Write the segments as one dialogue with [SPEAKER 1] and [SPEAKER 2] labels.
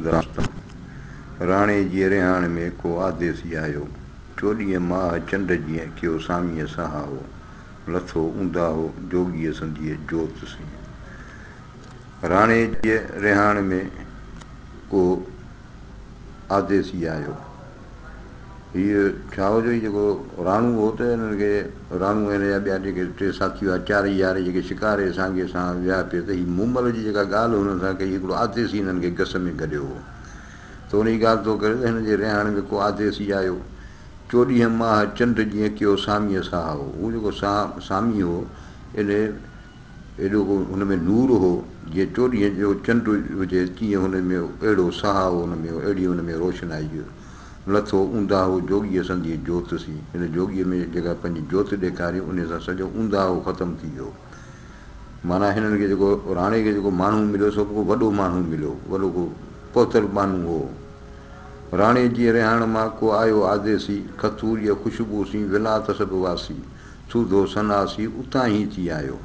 [SPEAKER 1] داستان، راڻي جي رهاڻ ۾ ڪو آديسي آيو، چوڏهينء ماهه چنڊ جيئن ڪيو ساميء سهائو، لٿو اونداهو جوڳيء سنديء جوت سين. راڻي جي رهاڻ ۾ ڪو آديسي آيو. هيء ڇا هو جو هي جيڪو راڻو هو ته هنن کي راڻو ۽ هن جا ٻيا جيڪي ٽي ساٿي هئا، چارئي يار جيڪي شڪار جي سانگي سان ويا پئي ته هي مومل جي جيڪا ڳالهه هنن سان ڪئي، هڪڙو آديسي هنن کي گس ۾ گڏيو هو ته ان جي ڳالهه ٿو ڪري ته هن جي رهاڻ ۾ ڪو آديسي آيو. چوڏهينء ماهه چنڊ جيئن ڪيو ساميء سهائو. هو جيڪو سامي هو، ان ايڏو ڪو هن ۾ نور هو، جيئن چوڏهينء جو چنڊ هجي تيئن هن ۾ اهڙو سهائو هن ۾ هو، اهڙي هن ۾ روشنائي هئي. لٿو اونداهو جوڳيء سنديء جوت سين. هن جوڳيء ۾ جيڪا پنهنجي جوت ڏيکاري، انهيء سان سڄو اونداهو ختم ٿي ويو. معنيٰ هنن کي جيڪو راڻي کي جيڪو ماڻهو مليو، سو به ڪو وڏو ماڻهو مليو، وڏو ڪو پهتل ٻانهو هو. راڻي جي رهاڻ مان ڪو آيو آديسي، کٿوريء خوشبو سين ولات سڀ واسي. سوڌو سناسي اتان ئي ٿي آيو.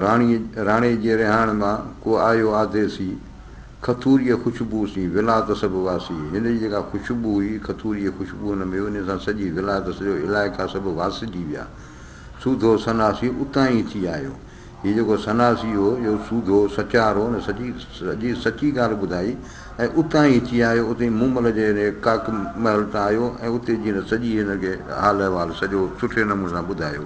[SPEAKER 1] راڻي راڻي جي رهاڻ مان ڪو آيو آديسي، کٿوريء خوشبوء سين ولات سڀ واسي. هن جي جيڪا خوشبو هئي، کٿوريء خوشبو هن ۾ هئي، ان سان سڄي ولات سڄو علائقا سڀ واسجي ويا. سوڌو سناسي اتان ئي ٿي آيو. هي جيڪو سناسي هو، اهو سوڌو سچار هو، هن سڄي سڄي سچي ڳالهه ٻڌائي ۽ اتان ئي ٿي آيو، اتي ئي مومل جي هن ڪاڪ محل تان آيو ۽ اتي جي هن سڄي هن کي حال احوال سڄو سٺي نموني سان ٻڌايو.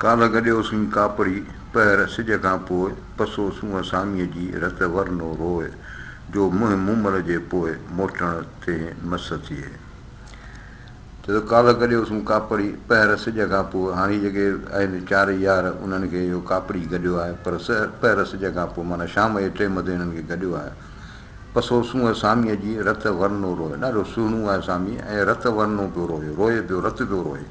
[SPEAKER 1] ڪالهه گڏيوسين ڪاپڙي، پهر سج کان پوء، پسو سونهن ساميء جي، رت ورنو روء، جو منهن مومل جي پوء، موٽڻ تنهن مس ٿئي. چئي ٿو ڪالهه گڏيوسون ڪاپڙي، پهر سج کان پوء، هاڻ هي جيڪي آهن چارئي يار، انهن کي اهو ڪاپڙي گڏيو آهي، پر پهر سج کان پوء معنيٰ شام جي ٽيم تي هنن کي گڏيو آهي. پسو سونهن ساميء جي، رت ورنو روئي. ڏاڍو سهڻو آهي سامي ۽ رت ورنو پيو روئي، روئي پيو، رت پيو روئي.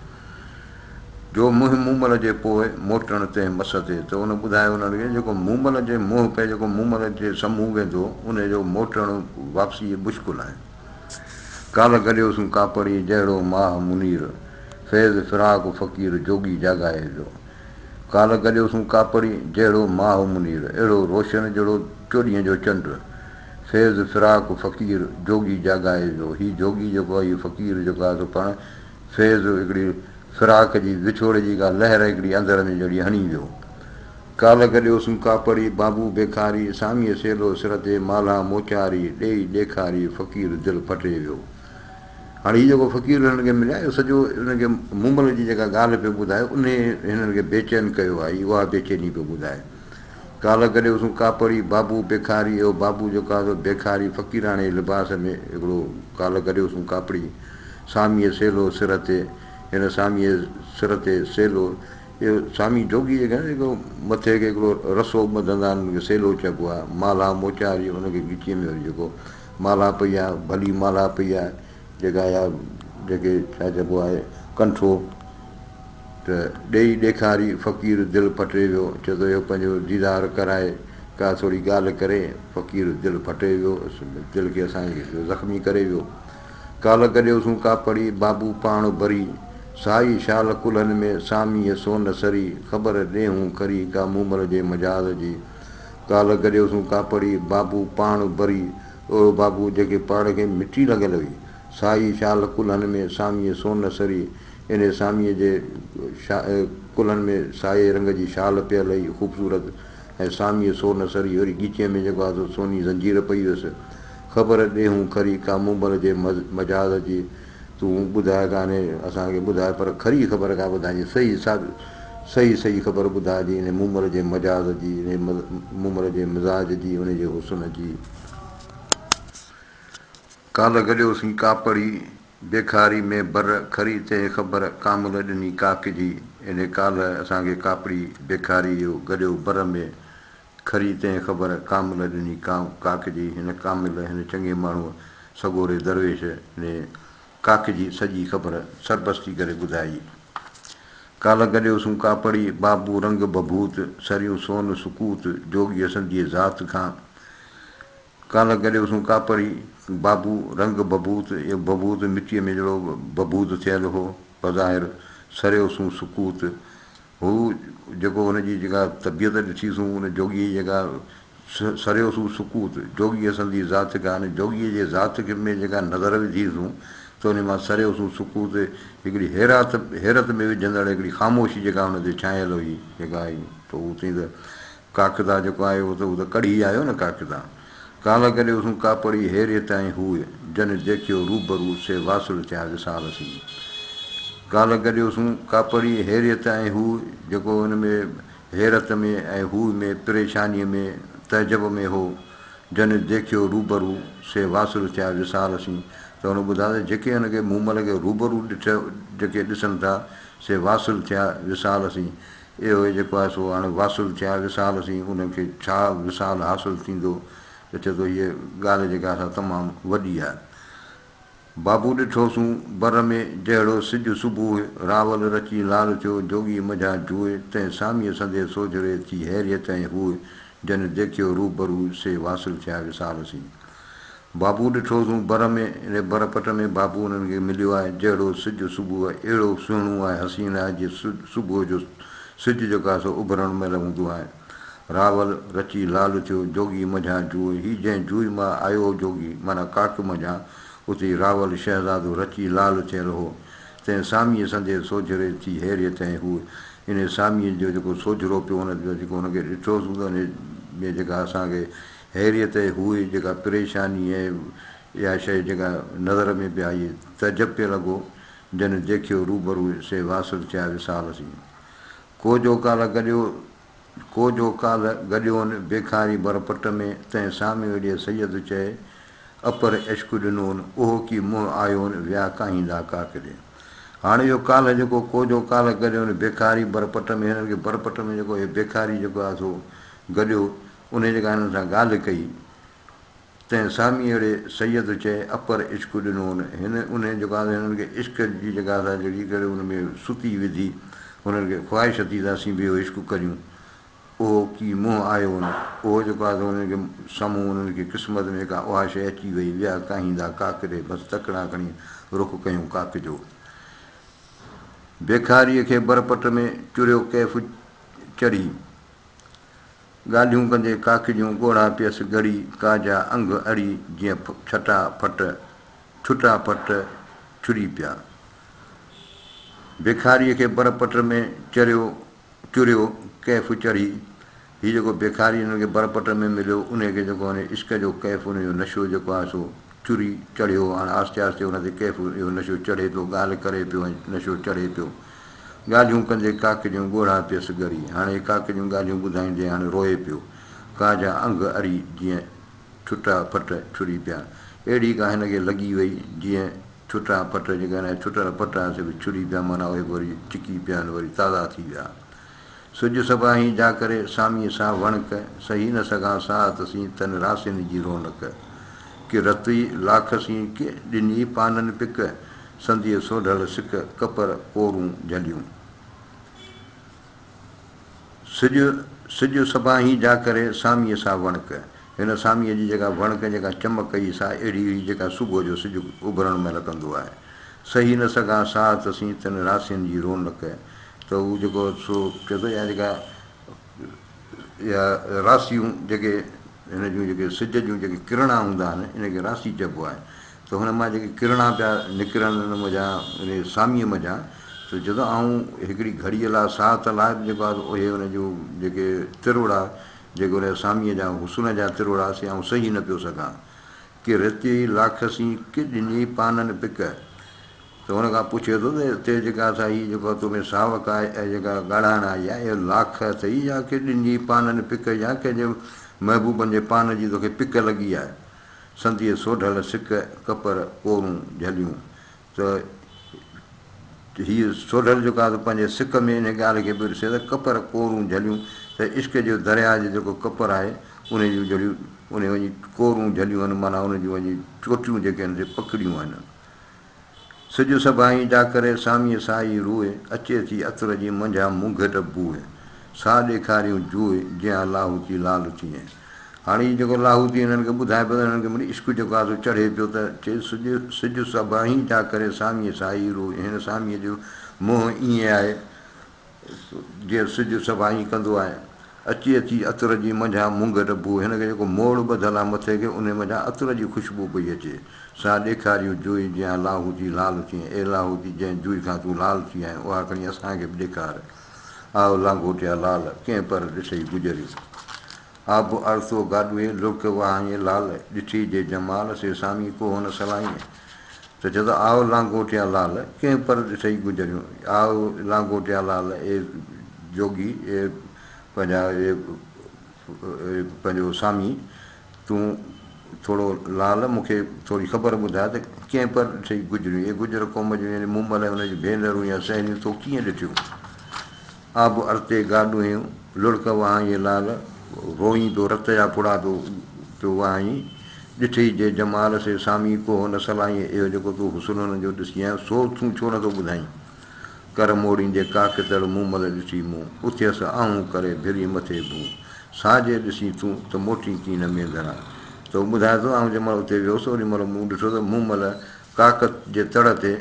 [SPEAKER 1] جو منهن مومل جي پوء، موٽڻ تنهن مس تي. ته ان ٻڌايو انهن کي، جيڪو مومل جي منهن پئي، جيڪو مومل جي سامهون ويندو، انهي جو موٽڻ واپسي مشڪل آهي. ڪالهه گڏيوسون ڪاپڙي، جهڙو ماهه منير، فيض فراق فقير، جوڳي جاڳائي ويو. ڪالهه گڏيوسون ڪاپڙي، جهڙو ماهه منير، اهڙو روشن جهڙو چوڏهينء جو چنڊ، فيض فراق فقير، جوڳي جاڳائي ويو. هي جوڳي جيڪو آهي، هي فقير جيڪو آهي سو پاڻ فيض هڪڙي فراق جي وڇوڙي جي ڪا لهر هڪڙي اندر ۾ جهڙي هڻي ويو. ڪالهه گڏيوسون ڪاپڙي، بابو بيکاري، ساميء سيلو سر تي، مالها موچاري، ڏيئي ڏيکاري، فقير دل ڦٽي ويو. هاڻي هي جيڪو فقير هنن کي مليا، اهو سڄو هنن کي مومل جي جيڪا ڳالهه پيو ٻڌائي، انهيء هنن کي بيچين ڪيو آهي، هي اها بيچيني پيو ٻڌائي. ڪالهه گڏيوسون ڪاپڙي، بابو بيکاري، اهو بابو جيڪو آهي سو بيکاري فقيراڻي لباس ۾ هڪڙو ڪالهه گڏيوسون ڪاپڙي، ساميء سيلو سر تي، هن ساميء سر تي سيلو، اهو سامي جوڳي جيڪي آهن جيڪو مٿي کي هڪڙو رسو ٻڌندا آهن ان کي سيلو چئبو آهي. مالها موچاري ان کي ڳچيء ۾ وري جيڪو مالها پئي آهي ڀلي مالها پئي آهي جيڪا اها جيڪي ڇا چئبو آهي ڪنٺو ته ڏيئي ڏيکاري فقير دل ڦٽي ويو چئي ٿو اهو پنهنجو ديدار ڪرائي ڪا ٿوري ڳالهه ڪري فقير دل ڦٽي ويو دل کي اسان جي زخمي ڪري ويو. ڪالهه گڏيوسون ڪاپڙي، بابو پاڻ بري، سائي شال ڪلهن ۾، ساميء سون سري، خبر ڏيهون کري، ڪا مومل جي مجاز جي. ڪالهه گڏيوسون ڪاپڙي، بابو پاڻ بري، اهو بابو جيڪي پاڻ کي مٽي لڳل هئي، سائي شال ڪلهن ۾، ساميء سون سري، انهيء ساميء جي ڪلهن ۾ سائي رنگ جي شال پيل هئي، خوبصورت. ۽ ساميء سون سري وري ڳچيء ۾ جيڪو آهي سو سوني زنجير پئي هيس. خبر ڏيهون کري ڪا مومل جي مجاز جي تون ٻڌاء ڪانهي اسان کي ٻڌاء پر کري خبر ڪا ٻڌائجي صحيح صحيح صحيح خبر ٻڌائجي انهي مومل جي مجاز جي انهي مومل جي مزاج جي انهي جي حسن جي. ڪالهه گڏيوسين ڪاپڙي بيکاري ۾ بر، کري تنهن خبر ڪامل ڏني ڪاڪ جي، انهي ڪالهه اسان کي ڪاپڙي بيکاري اهو گڏيو بر ۾، کري تنهن خبر ڪامل ڏني ڪاڪ جي، هن ڪامل هن چڱي ماڻهوء سڳوري درويش انهي ڪاڪ جي سڄي خبر سربستي ڪري ٻڌائي. ڪالهه گڏيوسون ڪاپڙي، بابو رنگ ڀڀوت، سريون سون سڪوت، جوڳيء سنديء ذات کان. ڪالهه گڏيوسون ڪاپڙي، بابو رنگ ڀڀوت، اهو ڀڀوت مٽيء ۾ جهڙو ڀڀوت ٿيل هو، بظاهر سريوسون سڪوت هو، جيڪو هن جي جيڪا طبيعت ڏٺيسون، ان جوڳيء جي جيڪا سريوسون سڪوت، جوڳيء سندي ذات کان، ان جوڳيء جي ذات ۾ جيڪا نظر وڌيسون ته ان مان سريوسون سڪوت، هڪڙي حيرات، حيرت ۾ وجهندڙ هڪڙي خاموشي جيڪا ان تي ڇانيل هئي، جيڪا آئي ته هو چئي ته ڪاڪدا جيڪو آيو هو ته هو ته ڪڙهي آيو نه ڪاڪدا. ڪالهه گڏيوسون ڪاپڙي حيريت ۽ هوء، جن ديکيو روبرو سي واصل ٿيا وصال سين. ڪالهه گڏيوسون ڪاپڙي حيريت ۽ هوء، جيڪو ان ۾ حيرت ۾ ۽ هوء ۾ پريشانيء ۾ تعجب ۾ هو، جن ديکيو روبرو سي واصل ٿيا وصال سين. ته هن ٻڌايو ته جيڪي هن کي مومل کي روبرو ڏٺ جيڪي ڏسن ٿا سي واصل ٿيا وصال سين. اهو ئي جيڪو آهي سو هاڻي واصل ٿيا وصال سين انهن کي ڇا وصال حاصل ٿيندو ته چئي ٿو هيء ڳالهه جيڪا سا تمام وڏي آهي. بابو ڏٺوسون بر ۾ جهڙو سج صبح، راول رچي لال ٿيو، جوڳي منجهان جوء، تنهن ساميء سندي سوجهري ٿي حيريت ۽ هوء، جن ديکيو روبرو سي واصل ٿيا وصال سين. بابو ڏٺوسون بر ۾، انهي بر پٽ ۾ بابو انهن کي مليو آهي، جهڙو سج صبح اهڙو سهڻو آهي حسين آهي، جيئن صبح جو سج جيڪو آهي سو اڀرڻ مهل هوندو آهي. راول رچي لال ٿيو، جوڳي منجهان جوء، هي جنهن جوء مان آيو هو جوڳي، معنيٰ ڪاڪ منجهان، اتي راول شهزادو رچي لال ٿيل هو. تنهن ساميء سندي سوجهري ٿي حيريت ۽ هوء، انهي ساميء جو جيڪو سوجهرو پيو هن تي جيڪو هن کي ڏٺوسون ته انهي ۾ جيڪا اسان کي حيريت ۽ هوء جيڪا پريشاني ۽ اها شيء جيڪا نظر ۾ پئي آئي، تعجب پئي لڳو، جن ديکيو روبرو سي واصل ٿيا وصال سين. ڪو جو ڪالهه گڏيو، ڪو جو ڪالهه گڏيون بيکاري بر پٽ ۾، تنهن ساميء ڏي سيد چئي، اپر عشق ڏنون، اهو ڪي منهن آيون، ويا ڪاهيندا ڪاڪ ڏي. هاڻ اهو ڪالهه جيڪو ڪو جو ڪالهه گڏيون بيکاري بر پٽ ۾، هنن کي بر پٽ ۾ جيڪو هي بيکاري جيڪو آهي سو گڏيو، انهيء جيڪا هنن سان ڳالهه ڪئي، تنهن ساميئڙي سيد چئي، اپر عشق ڏنو ان. هن انهيء جيڪا هنن کي عشق جي جيڪا سا جهڙي ڪري ان ۾ ستي وڌي، هنن کي خواهش ٿي ته اسين به اهو عشق ڪريون. اهو ڪي منهن آيو ان. اهو جيڪو آهي سو انهن کي سامهون انهن کي قسمت ۾ ڪا اها شيء اچي وئي، ويا ڪاهيندا ڪاڪ ڏي، بس تڪڙا کڻي رخ ڪيون ڪاڪ جو. بيکاريء کي برپٽ ۾ چريو ڪيف چڙهي. ڳالهيون ڪندي ڪاڪ جون ڳوڙها پيس ڳڙي، ڪا جا انگ اڙي جيئن ڇٽا ڦٽ، ڇٽا ڦٽ ڇري پيا. بيکاريء کي بر پٽ ۾ چريو، چريو، ڪيف چڙهي. هي جيڪو بيکاري هنن کي بر پٽ ۾ مليو، انهيء کي جيڪو هن عشق جو ڪيف، ان جو نشو جيڪو آهي سو چري چڙهيو. هاڻ آهستي آهستي ان تي ڪيف اهو نشو چڙهي پيو، ڳالهه ڪري پيو ۽ نشو چڙهي پيو. ڳالهيون ڪندي ڪاڪ جون ڳوڙها پيس ڳري. هاڻي ڪاڪ جون ڳالهيون ٻڌائيندي هاڻي روئي پيو. ڪا جا انگ اري جيئن ڇٽا ڦٽ ڇري پيا. اهڙي ڪا هن کي لڳي وئي جيئن ڇٽا ڦٽ جيڪي هن جا ڇٽل ڦٽ آهن سي به ڇري پيا معنيٰ اهي به وري چڪي پيا آهن وري تازا ٿي ويا. سج سڀاهين جا ڪري ساميء سان وڻڪ، سهي نه سگهان ساعت سين تن راسين جي رونق. ڪي رتي لاک سين ڪي ڏني پانن پڪ، سنديء سوڍل سڪ ڪپر ڪورون جهليون. سج سج سڀاهين جا ڪري ساميء سان وڻڪ. هن ساميء جي جيڪا وڻڪ جيڪا چمڪ هئي سا اهڙي هئي جيڪا صبح جو سج اڀرڻ مهل ڪندو آهي. سهي نه سگهان ساعت سين تن راسين جي رونق. ته هو جيڪو سو چئي ٿو يا جيڪا اها راسيون جيڪي هن جون جيڪي سج جون جيڪي ڪرڻا هوندا آهن ان کي راسي چئبو آهي ته هن مان جيڪي ڪرڻا پيا نڪرن ان منجهان ان ساميء منجهان ته چئي ٿو آئون هڪڙي گهڙيء لاء ساعت لاء به جيڪو آهي اهي ان جون جيڪي تروڙا جيڪي ان ساميء جا حسن جا تروڙا سي آئون سهي نه پيو سگهان. ڪي رتي لاک سين ڪي ڏني پانن پڪ. ته هن کان پڇي ٿو ته اتي جيڪا سا هي جيڪو تو ۾ ساوڪ آهي ۽ جيڪا ڳاڙهاڻ آئي آهي اهو لاک اٿئي يا ڪي ڏني پانن پڪ يا ڪنهن جي محبوبن جي پان جي توکي پڪ لڳي آهي. سنديء سوڍل سڪ ڪپر ڪورون جهليون ته هيء سوڍل جيڪو آهي سو پنهنجي سڪ ۾ انهيء ڳالهه کي پيو ڏسي ته ڪپر ڪورون جهليون ته عشق جو درياهه جو جيڪو ڪپر آهي انهيء جون جهڙيون انهيء وڃي ڪورون جهليون آهن معنيٰ ان جون وڃي چوٽيون جيڪي آهن سي پڪڙيون آهن. سج سڀائين جا ڪري ساميء سائي روء، اچي ٿي عطر جي منجهان مونگهٽ بوء، سا ڏيکاريون جوء، جيان لاهوتي لال ٿئين. هاڻي هي جيڪو لاهوتي هنن کي ٻڌائي پيو ته هنن کي مڙئي عشق جيڪو آهي سو چڙهي پيو ته چئي سج سج سڀائين جا ڪري ساميء سائي روء، هن ساميء جو منهن ائين آهي جيئن سج سڀائين ڪندو آهي. اچي ٿي عطر جي منجهان مونگهٽ بوء. هن کي جيڪو موڙ ٻڌل آهي مٿي کي، انهي منجهان عطر جي خوشبو پئي اچي. سا ڏيکاريون جوئي جيان لاهوتي لال ٿئين. اي لاهوتي جنهن جوئي کان تون لال ٿي آهين، اها کڻي اسان کي به ڏيکار. آء لانگوٽيا لال، ڪنهن پر ڏٺئي گجريون. آب ارتو گاڏوئي، لڙڪ وهائين لال، ڏٺي جي جمال، سي سامي ڪوهه نه سلائين. ته چئي ٿو، آء لانگوٽيا لال، ڪنهن پر ڏٺئي گجريون. آء لانگوٽيا لال، اي جوڳي، اي پنهنجا، اي پنهنجو سامي، تون ٿورو لال مون کي ٿوري خبر ٻڌاء ته ڪنهن پر ڏٺئي گجريون. اي گجر قوم جون يعني مومل ۽ ان جون ڀينرون يا سهيليون تو ڪيئن ڏٺيون؟ آب ارتي گاڏوهيون، لڙڪ وهائين لال، روئين پيو رت جا ڦڙا پيو وهائين، ڏٺئي جي جمال سي سامي ڪوهه نه سلائين، اهو جيڪو تون حسن هن جو ڏسي آيو سو تون ڇو نٿو ٻڌائين؟ ڪر موڙيندي ڪاڪ تڙ مومل ڏٺي مون، اٿيس آهون ڪري ڀري مٿي ڀون، سا جي ڏسين تون ته موٽين ڪين نه مينڌرا. ته هو ٻڌائي ٿو آئون جنهن مهل اتي ويس اوڏي مهل مون ڏٺو ته مومل ڪاڪ جي تڙ تي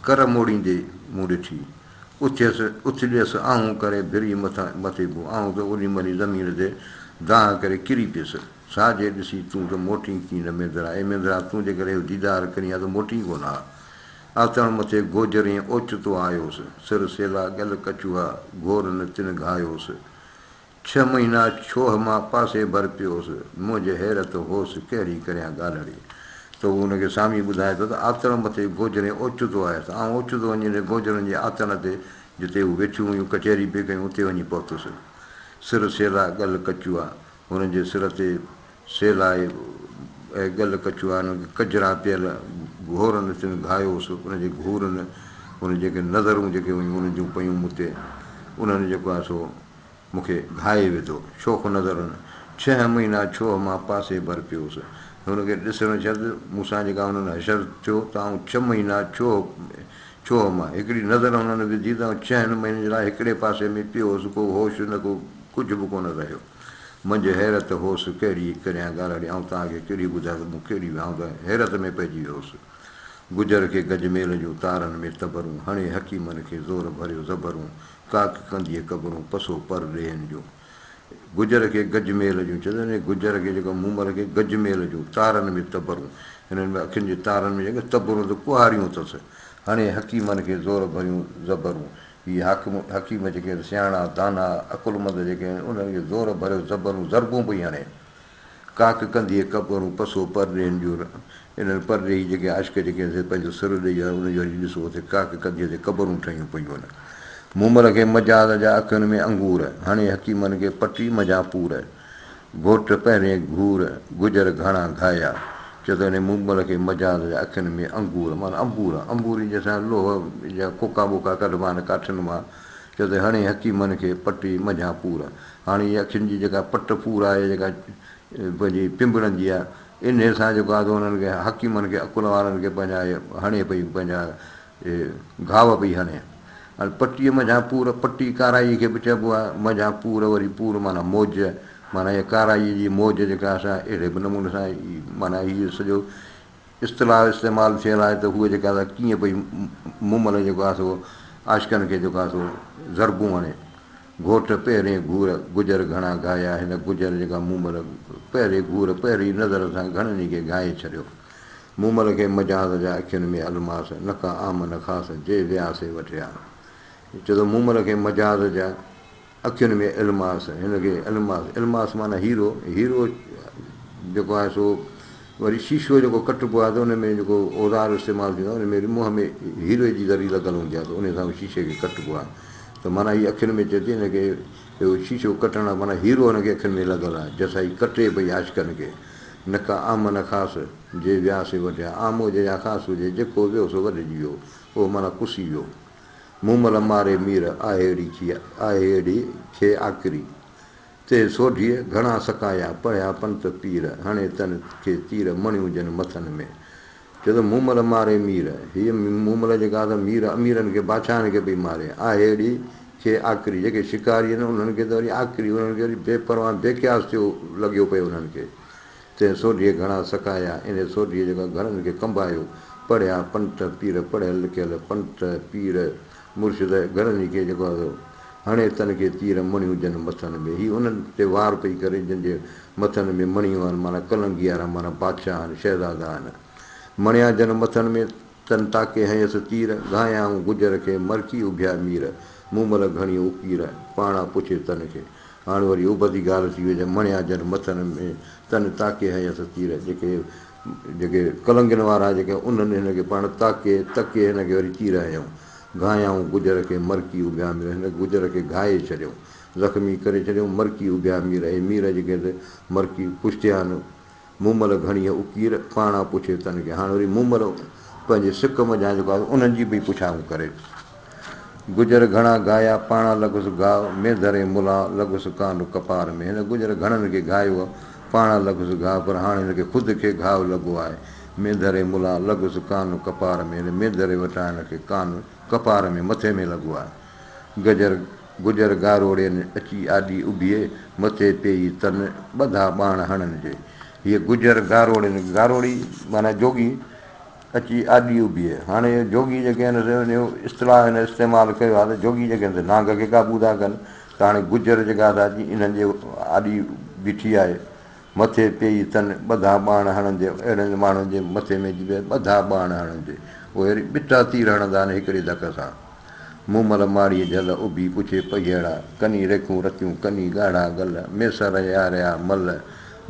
[SPEAKER 1] ڪر موڙيندي مون ڏٺي. اٿيس، اٿليس، آهون ڪري ڀري مٿي ڀون. آئون ته اوڏي مهل ئي زمين تي دانهن ڪري ڪري پيس. سا جي ڏسين تون ته موٽين ڪين نه مينڌرا. اي مينڌرا! تون جيڪڏهن اهو ديدار ڪرين ها ته موٽين ڪونه ها. آتڻ مٿي گوجرين اوچتو آيوس. سر سيلا ڳل ڪچوها، گهور نه تن گهايوس. ڇهه مهينا ڇوهه مان پاسي ڀر پيوس، منهنجي حيرت هوس ڪهڙي ڪريان ڳالهڙي. ته هو هن کي سامي ٻڌائي ٿو ته آتڻ مٿي گوجرين اوچتو آيس. آئون اوچتو وڃي انهن گوجرن جي آتڻ تي جتي هو ويٺيون هيون ڪچهري پئي ڪيون اتي وڃي پهتس. سر سيلا ڳل ڪچوها، هنن جي سر تي سيلا ۽ ڳل ڪچوها، هنن کي ڪجرا پيل، گهورن تن گهايوس، ان جي گهورن، ان جيڪي نظرون جيڪي هيون انهن جون پيون مون تي، انهن جيڪو آهي سو مون کي گهائي وڌو. شوخ نظرن، ڇهه مهينا ڇوهه مان پاسي ڀر پيوس. هن کي ڏسڻ شرط مون سان جيڪا انهن حشر ٿيو ته آئون ڇهه مهينا ڇوهه ڇوهه مان هڪڙي نظر انهن وڌي ته آئون ڇهن مهينن جي لاء هڪڙي پاسي ۾ پيو هوس، ڪو هوش نه ڪو ڪجهه به ڪونه رهيو. منجهه حيرت هوس، ڪهڙي ڪريان ڳالهڙي، آئون توهان کي ڪهڙي ٻڌايان ته مون ڪهڙي آئون ته حيرت ۾ پئجي ويو هوس. گجر کي گجميل جون تارن ۾ تبرون، هڻي حڪيمن کي زور ڀريو زبرون، ڪاڪ ڪنڌيء قبرون، پسو پر ڏيهن جون. گجر کي گجميل جون، چوندا آهن گجر کي جيڪو مومل کي گجميل جون تارن ۾ تبرون، هنن ۾ اکين جي تارن ۾ جيڪي تبرون ته ڪهاڙيون اٿس، هڻي حڪيمن کي زور ڀريون زبرون. هي حاڪم حڪيم جيڪي آهن، سياڻا، داناء، عقلمند جيڪي آهن، انهن کي زور ڀريو زبرون ضربون پئي هڻي. ڪاڪ ڪنڌيء قبرون پسو پرڏيهين جون انهن پرڏيهي جيڪي عاشق جيڪي آهن سي پنهنجو سر ڏئي ويا انهن جو وڃي ڏسو اتي ڪاڪ ڪنڌيء تي قبرون ٺهيون پيون آهن. مومل کي مجاز جا اکين ۾ انگور، هڻي حڪيمن کي پٽي منجهان پور. گهوٽ پهرين گهور، گجر گهڻا گهايا. چئه ته انهي مومل کي مجاز جا اکين ۾ انگور معنيٰ انبور، انبوري جنهن سان لوهه جا ڪوڪا ٻوڪا ڪڍبا آهن ڪاٺين مان، چئه ته هڻي حڪيمن کي پٽي منجهان پور. هاڻي هيء اکين جي جيڪا پٽ پور آهي، جيڪا پنهنجي پنبڻن جي آهي، انهيء سان جيڪو آهي سو انهن کي حڪيمن کي عقل وارن کي پنهنجا اهي هڻي پئي پنهنجا اهي گهاو پئي هڻي. هاڻي پٽيء منجهان پور، پٽي ڪارائيء کي به چئبو آهي، منجهان پور وري پور معنيٰ موج، معنيٰ هيء ڪارائيء جي موج جيڪا آهي سا اهڙي به نموني سان معنيٰ هيء سڄو اصطلاح استعمال ٿيل آهي ته هوء جيڪا سا ڪيئن پئي مومل جيڪو آهي سو عاشقن کي جيڪو آهي سو ضربون هڻي. گهوٽ پهرين گهور، گجر گهڻا گهايا، هن گجر جيڪا مومل پهرين گهور پهرين نظر سان گهڻن ئي کي گهائي ڇڏيو. مومل کي مجاز جا اکين ۾ الماس، نه ڪا عام نه خاص، جي ويا سي وٺيا. چئي ٿو مومل کي مجاز جا اکين ۾ الماس، هن کي الماس، الماس معنيٰ هيرو، هيرو جيڪو آهي سو وري شيشو جيڪو ڪٽبو آهي ته ان ۾ جيڪو اوزار استعمال ٿيندو آهي ان ۾ وري منهن ۾ هيري جي ذري لڳل هوندي آهي ته ان سان شيشي کي ڪٽبو آهي ته معنيٰ هي اکين ۾ چئي ٿي هن کي اهو شيشو ڪٽڻ معنيٰ هيرو هن کي اکين ۾ لڳل آهي جنهن سان هي ڪٽي پئي عاشقن کي نه ڪا عام نه خاص جي ويا سي وڍيا عام هجي يا خاص هجي جيڪو ويو سو وڍجي ويو اهو معنيٰ ڪسي ويو. مومل ماري مير، آهي اهڙي کي آهي اهڙي کي آڪري. تي سوڍيء گهڻا سڪايا، پڙهيا پنت پير، هڻي تن کي تير، مڻيون جن مٿن ۾. چئي ٿو مومل ماري مير، هيء مومل جيڪا آهي سا مير اميرن کي بادشاهن کي پئي ماري، آهي اهڙي کي آڪري. جيڪي شڪاري آهن انهن کي ته وري آڪري، انهن کي وري بي پرواهه بي قياس ٿيو لڳيو پئي انهن کي. تنهن سوڍيء گهڻا سڪايا، انهيء سوڍيء جيڪا گهڻن کي ڪنبايو، پڙهيا پنت پير، پڙهيل لکيل پنت پير مرشد گهڻن ئي کي جيڪو آهي سو هڻي تن کي تير مڻيون جن مٿن ۾. هي انهن تي وار پئي ڪري جن جي مٿن ۾ مڻيون آهن، معنيٰ ڪلنگي وارا معنيٰ بادشاهه آهن، شهزادا آهن. مڻيا جن مٿن ۾، تن تاڪي هنيس تير، گهايائون گجر کي، مرڪي اڀيا مير، مومل گهڻي اڪير، پاڻا پڇي تن کي. هاڻ وري ابتي ڳالهه ٿي وئي ته مڻيا جن مٿن ۾، تن تاڪي هنيس تير، جيڪي جيڪي ڪلنگين وارا جيڪي انهن هن کي پاڻ تاڪي، تڪي هن کي وري تير هنيائون. گهايائون گجر کي، مرڪي اڀيا مير، هن گجر کي گهائي ڇڏيائون، زخمي ڪري ڇڏيائون، مرڪي اڀيا مير، اهي مير جيڪي مرڪي خوش ٿيا آهن. مومل گهڻيء اڪير، پاڻا پڇي تن کي. هاڻ وري مومل پنهنجي سڪ منجهان جيڪو آهي انهن جي به پڇائون ڪري. گجر گهڻا گهايا، پاڻا لڳس گهاء، مينڌري ملان، لڳس ڪانڊ ڪپار ۾. هن گجر گهڻن کي گهايو، پاڻا لڳس گهاء، پر هاڻ هن کي خود کي گهاء لڳو آهي. مينڌري ملان، لڳس ڪانڊ ڪپار ۾. هن مينڌري وٽان هن کي ڪانڊ ڪپار ۾، مٿي ۾ لڳو آهي. گجر گجر گاروڙين، اچي آڏي اڀيئي، مٿي پيئي تن، ٻڌا ٻاڻ هڻن جي. هيء گجر گاروڙين، گاروڙي معنيٰ جوڳي، اچي آڏي اڀيئي. هاڻي جوڳي جيڪي آهن سي ان جو اصطلاح هن استعمال ڪيو آهي ته جوڳي جيڪي آهن سي نانگ کي قابو ٿا ڪن ته هاڻي گجر جيڪا سا اچي انهن جي آڏي بيٺي آهي. مٿي پيئي تن، ٻڌا ٻاڻ هڻندي، اهڙن ماڻهن جي مٿي ۾ اچي پئي، ٻڌا ٻاڻ هڻندي. اهي وري ٻٽا تير هڻندا آهن هڪڙي ڌڪ سان. مومل ماڙيء جهل اڀي پڇي پهيئڙا، ڪني ريکون رتيون، ڪني ڳاڙها گل، ميسر ياريا مل،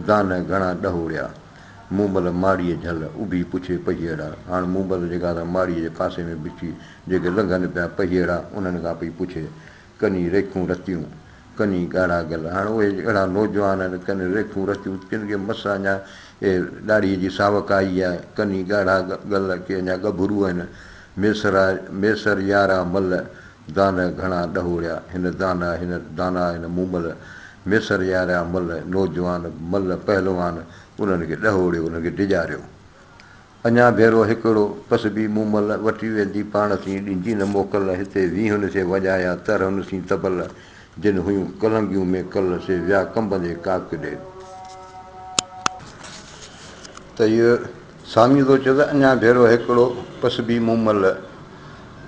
[SPEAKER 1] دانهه گهڻا ڏهوڙيا. مومل ماڙيء جهل اڀي پڇي پهيئڙا، هاڻ مومل جيڪا سا ماڙيء جي پاسي ۾ بيٺي، جيڪي لنگهن پيا پهيئڙا، انهن کان پئي پڇي، ڪني ريکون رتيون، ڪني ڳاڙها گل. هاڻ اهي اهڙا نوجوان آهن، ڪن ريکون رتيون، ڪن کي مس اڃا ڏاڙهيء جي ساوڪ آئي آهي، ڪني ڳاڙها گل، ڪي اڃا ڳڀرو آهن. ميسرا ميسر يارا مل، دانهه گهڻا ڏهوڙيا. هن داناء هن داناء هن مومل، ميسر يارا مل، نوجوان مل پهلوان، انهن کي ڏهوڙيو، انهن کي ڊيڄاريو. اڃا ڀيرو هڪڙو، پسبي مومل، وٺي ويندي پاڻ سين، ڏيندي نه موڪل، هتي ويهن سي وڄايا، ترهن سين طبل، جن هيون ڪلنگيون ۾ ڪل، سي ويا ڪنبندي ڪاڪ ڏي. ته هيء سامي ٿو چئي ته اڃا ڀيرو هڪڙو، پسبي مومل،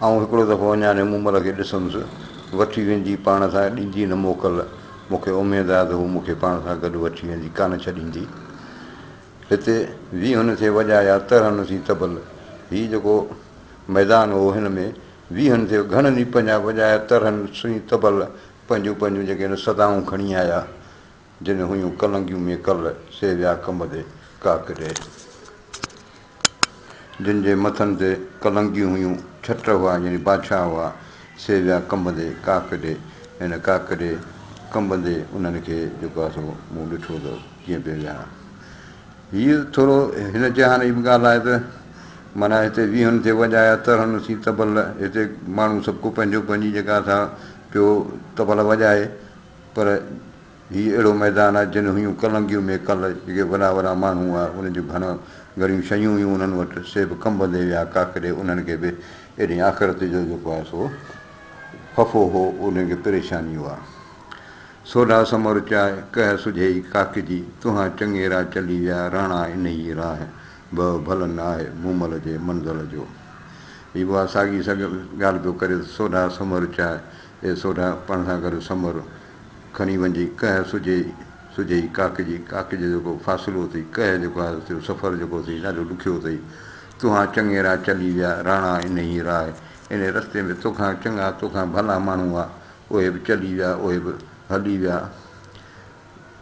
[SPEAKER 1] آئون هڪڙو دفعو اڃا انهيء مومل کي ڏسندس، وٺي ويندي پاڻ سان، ڏيندي نه موڪل، مون کي اميد آهي ته هو مون کي پاڻ سان گڏ وٺي ويندي، ڪانه ڇڏيندي. هتي ويهن ٿي وڄايا، ترهن ٿي طبل. هي جيڪو ميدان هو، هن ۾ ويهن ٿي گهڻن ئي پنهنجا وڄايا، ترهن سين طبل، پنهنجون پنهنجون جيڪي آهن صدائون کڻي آيا، جن هيون ڪلنگيون ۾ ڪل، سي ويا ڪنبندي ڪاڪ ڏي. جن جي مٿن تي ڪلنگيون هيون، ڇٽ هئا يعني بادشاهه هئا، سي ويا ڪنبندي ڪاڪ ڏي. هن ڪاڪ ڏي ڪنبندي انهن کي جيڪو آهي سو مون ڏٺو ته ڪيئن پئي ويا. هيء ٿورو هن جهان جي به ڳالهه آهي ته معنيٰ هتي ويهن ٿي وڄايا، ترهن سين طبل، هتي ماڻهو سڀ ڪو پنهنجو پنهنجي جيڪا سا پيو طبل وڄائي، پر هي اهڙو ميدان آهي جن هيون ڪلنگيون ۾ ڪل جيڪي وڏا وڏا ماڻهو هئا انهن جون گهڻ گهڻيون شيون هيون انهن وٽ سي به ڪنبندي ويا ڪاڪڙي انهن کي به ايڏي آخرت جو جيڪو آهي سو خفو هو انهن کي پريشاني هئا. سوڍا سمر چاء ڪهه سجهئي ڪاڪجي تنهان چڱيرا چلي ويا راڻا انهي راهه ڀؤ ڀل ناهه مومل جي منزل جو. هي به اها ساڳي ڳالهه پيو ڪري ته سوڍا سمر چاء اي سوڍا پاڻ سان گڏ سمر کڻي وڃجي، ڪهه سجهي، سجهي ڪاڪجي، ڪاڪجي جو ڪو فاصلو اٿئي، ڪهه جيڪو آهي سو سفر جيڪو اٿئي ڏاڍو ڏکيو اٿئي، تنهان چڱيرا چلي ويا، راڻا انهيء راهه، انهيء رستي ۾ توکان چڱا، توکان ڀلا ماڻهو هئا، اهي به چلي ويا، اهي به هلي ويا،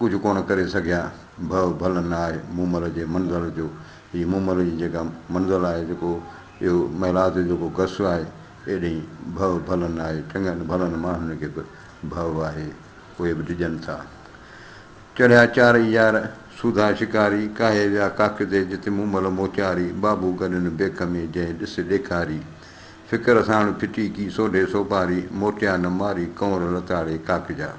[SPEAKER 1] ڪجهه ڪونه ڪري سگهيا، ڀؤ ڀل نه آهي مومل جي منزل جو، هي مومل جي جيڪا منزل آهي، جيڪو اهو محلات جو جيڪو گس آهي، ايڏهين ڀؤ ڀل نه آهي، چڱن ڀلن ماڻهن کي به ڀؤ آهي، اهي به ڊڄن ٿا. چڙهيا چارئي يار، سوڌا شڪاري، ڪاهي ويا ڪاڪ تي، جت مومل موچاري، بابو گڏن بيک ۾، جنهن ڏس ڏيکاري. فڪر ساڻ ڦٽي ڪي سوڍي سوپاري، موٽيا نه ماري، ڪنور لتاڙي ڪاڪ جا.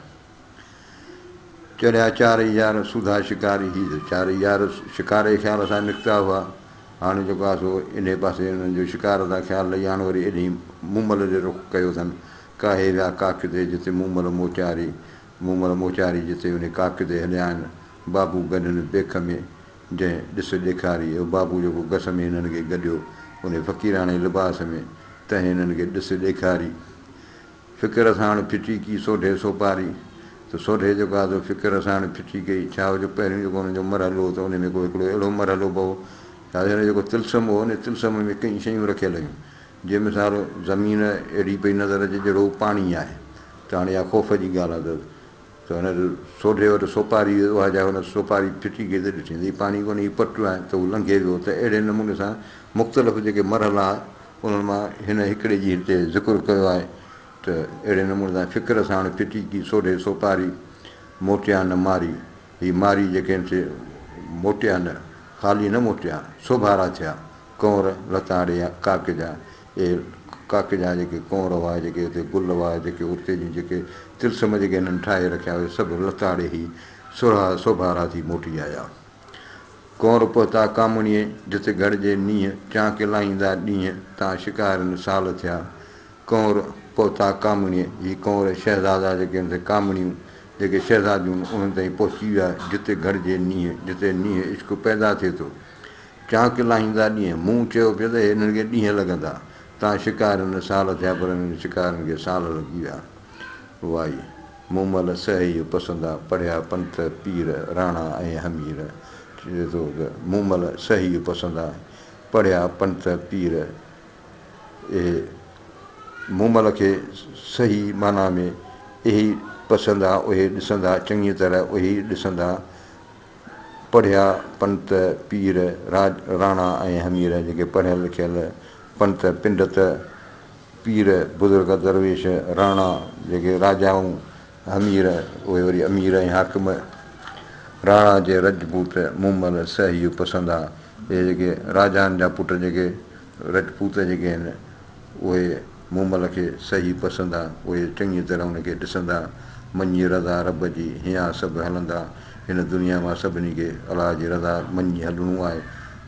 [SPEAKER 1] چڙهيا چارئي يار، سوڌا شڪاري، هي ته چارئي يار شڪار جي خيال سان نڪتا هئا. هاڻي جيڪو آهي سو انهيء پاسي انهن جو شڪار تان خيال لهي هاڻ وري ايڏهين مومل ڏي رخ ڪيو اٿن. ڪاهي ويا ڪاڪ تي، جتي مومل موچاري، مومل موچاري جتي انهي ڪاڪ تي هليا آهن. بابو گڏين بيک ۾، جنهن ڏس ڏيکاري. اهو بابو جيڪو گس ۾ هنن کي گڏيو، انهي فقيراڻي لباس ۾، تنهن هنن کي ڏس ڏيکاري. فڪر ساڻ ڦٽي ڪي سوڍي سوپاري، ته سوڍي جيڪو آهي سو فڪر ساڻ ڦٽي ڪئي. ڇا هو جو پهريون جيڪو هن جو مرحلو هو ته ان ۾ ڪو هڪڙو اهڙو مرحلو به هو، ڇا هن جيڪو طلسم هو ان طلسم ۾ ڪئين شيون رکيل هيون، جنهن مثال زمين اهڙي پئي نظر اچي جهڙو پاڻي آهي، ته هاڻي اها خوف جي ڳالهه آهي ته هن سوڍي وٽ سوپاري هئي، اها جا هن سوپاري ڦٽي ڪئي ته ڏٺي ته هي پاڻي ڪونهي هي پٽ آهي، ته هو لنگهي ويو. ته اهڙي نموني سان مختلف جيڪي مرحلا انهن مان هن هڪڙي جي هتي ذڪر ڪيو آهي ته اهڙي نموني سان فڪر ساڻ ڦٽي ڪي سوڍي سوپاري، موٽيا نه ماري. هي ماري جيڪي آهن سي موٽيا نه، خالي نه موٽيا، سوڀارا ٿيا. ڪنور لتاڙي ڪاڪ جا، اهي ڪاڪ جا جيڪي ڪنور هئا، جيڪي اتي گل هئا، جيڪي اتي جون جيڪي طلسم جيڪي هنن ٺاهي رکيا اهي سڀ لتاڙي هي سرها سوڀارا ٿي موٽي آيا. ڪنور پهتا ڪامڻيء، جت گهڙجي نينهن، چانڪ لاهيندا ڏينهن، تان شڪارين سال ٿيا. ڪنور پهتا ڪامڻيء، هي ڪنور شهزادا جيڪي آهن سي ڪامڻيون، جيڪي شهزاديون آهن، انهن تائين پهچي ويا، جتي گهڙجي نينهن، جتي نينهن عشق پيدا ٿئي ٿو. چانڪ لاهيندا ڏينهن، مون چيو پئي ته هنن کي ڏينهن لڳندا، تان شڪارين سال ٿيا، پر هنن شڪارين کي سال لڳي ويا. وائي، مومل سهيء پسندا، پڙهيا پنٿ پير، راڻا ۽ حمير. چئي ٿو ته مومل سهيء پسندا، پڙهيا پنٿ پير. اهي مومل کي صحيح معنيٰ ۾ اهي پسندا، اهي ڏسندا، چڱيء طرح اهي ڏسندا. پڙهيا پنت پير، راڻا ۽ حمير، جيڪي پڙهيل لکيل پنت، پنڊت، پير، بزرگ، درويش، راڻا، جيڪي راجائون، حمير، اهي وري امير ۽ حاڪم، راڻا جي رجپوت، مومل، سهي پسندا، اهي جيڪي راجائن جا پٽ جيڪي رجپوت جيڪي آهن، اهي مومل کي سهي پسندا، اهي چڱيء طرح ان کي ڏسندا، مڃي رضا رب جي، هيان سڀ هلندا، هن دنيا مان سڀني کي الله جي رضا مڃي هلڻو آهي.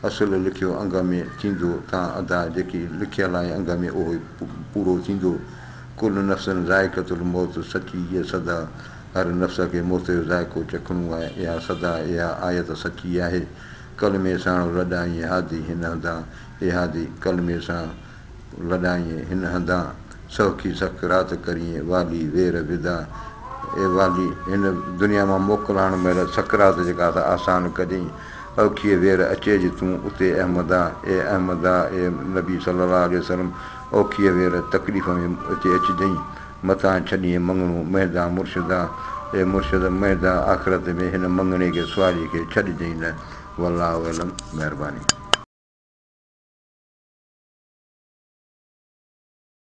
[SPEAKER 1] اصل لکيو انگ ۾ ٿيندو، تان ادا جيڪي لکيل آهي انگ ۾ اهو ئي پورو ٿيندو. ڪل نفس ذائقة الموت سچي هيء صدا، هر نفس کي موت جو ذائقو چکڻو آهي، اها صدا، اها آيت سچي آهي. ڪلمي ساڻ لڏائين هادي هن هنڌان، اي هادي ڪلمي سان لڏائين هن هنڌان، سوکي سڪرات ڪرين والي وير ودا، اي والي هن دنيا مان موڪلائڻ مهل سڪرات جيڪا سا آسان ڪجئين، اوکيء وير اچيج تون اتي احمدا، اي احمدا اي نبي صلي الله عليه وسلم اوکيء وير تڪليف ۾ اتي اچجئين، متان ڇڏين مڱڻو مهدا مرشدا، اي مرشد مهدا آخرت ۾ هن مڱڻي کي سواريء کي ڇڏجئين نه، والله اعلم، مهرباني.